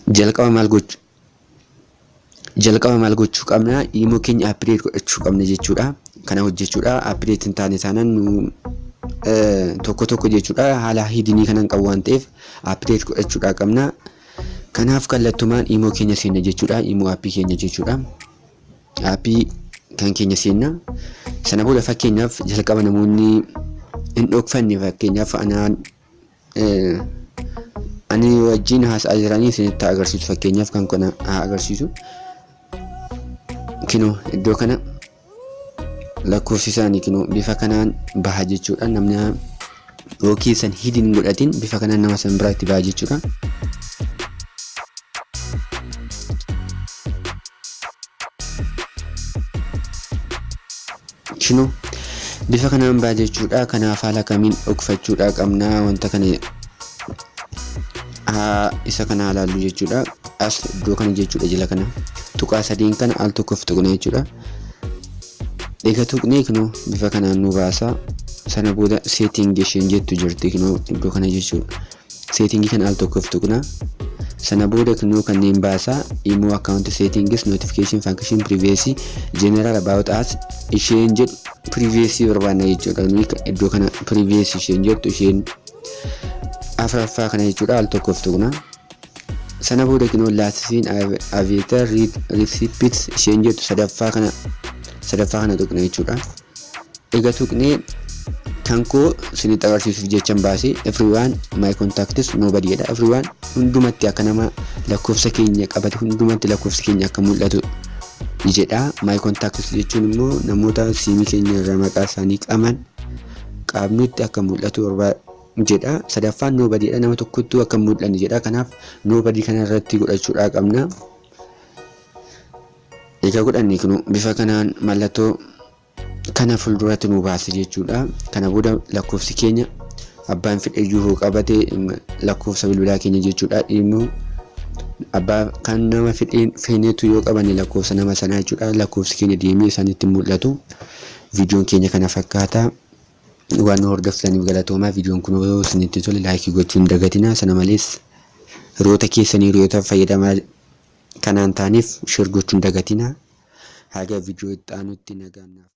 Jalqaba maal gochuu Jalqaba maal gochuu qabna? Imo keenya update godhachuu qabna jechuudha. Kana hojjechuudha. Update hin taane taanaan nu tokko tokko jechuudha. Haala hidden kanan qabu waan ta'eef update godhachuudha qabna. Kanaaf kallattumaan imo keenya seenna jechuudha. Imo app keenya jechuudha. App kan keenya seenna. Sana booda fakkeenyaaf jalqaba namoonni hin dhokfanne, fakkeenyaaf anaan ani wajjin haasa'aa jiranii isinitti agarsiisu, fakkeenyaaf kan kana haa agarsiisu. Kinoo iddoo kana lakkoofsi isaanii kinoo bifa kanaan baha jechuudha. Namni yoo keessan hidden godhatin bifa kanaan nama san biraatti baha jechuudha. Kinoo bifa kanaan baha jechuudha. Kanaaf haala kamiin dhokfachuudha qabna? Wanta kana haa isa kana ilaallu jechuudha. As iddoo kana jechuudha, jala kana tuqaa sadiin kana al tokkoof tuqna jechuudha. Egaa tuqnee kinoo bifa kanaan nu baasa. Sana booda setting isheen jettu jirti kinoo iddoo kana jechuudha. Setting kana al tokkoof tuqna. Sana booda kinoo kanneen baasa: Imo account settings, notification function, privacy, general, about us isheen jedhu. Privacy barbaanna jechuudha. Iddoo kana privacy isheen jettu, isheen afuraffaa kana jechuudha, al tokkoof tuqna. Sana booda kinoo last seen, avatar, receipts isheen jettu sadaffaa kana tuqna jechuudha. Egaa tuqnee kan koo isinitti agarsiisuuf jechan baasee everyone, my contacts, nobody jedha. Everyone hundumatti akka nama lakkoofsa keenya qabate hundumatti lakkoofsi keenya akka mul'atu jedha. My contacts jechuun immoo namoota siimii keenya irraa maqaa isaanii qaban qabnutti akka mul'atu jedha. Sadaffaan nobody dha, nama tokkottuu akka mul'anne jedha. Kanaaf nobody kana irratti godhachuudhaa qabna. Egaa godhanne kun bifa kanaan mallattoo kana fuulduratti nu baase jechuudha. Kana booda lakkoofsi keenya abbaan fedhe iyyuu qabate lakkoofsa bilbilaa keenya jechuudha. Dhimmu abbaa kan nama fedheen feeneetu yoo qabanne lakkoofsa nama sanaa jechuudha. Lakkoofsi keenya deemee isaanitti mul'atu. Viidiyoon keenya kana fakkaata. Waan nu hordoftaniif galatoomaa. Viidiyoon kun yoo isinitti tole like gochuu hin dagatinaa. Sana malees hiriyoota keessanii, hiriyoota fayyadamaa kanaan ta'aniif share gochuu hin dagatinaa. Haga viidiyoo itti aanutti nagaan naaf.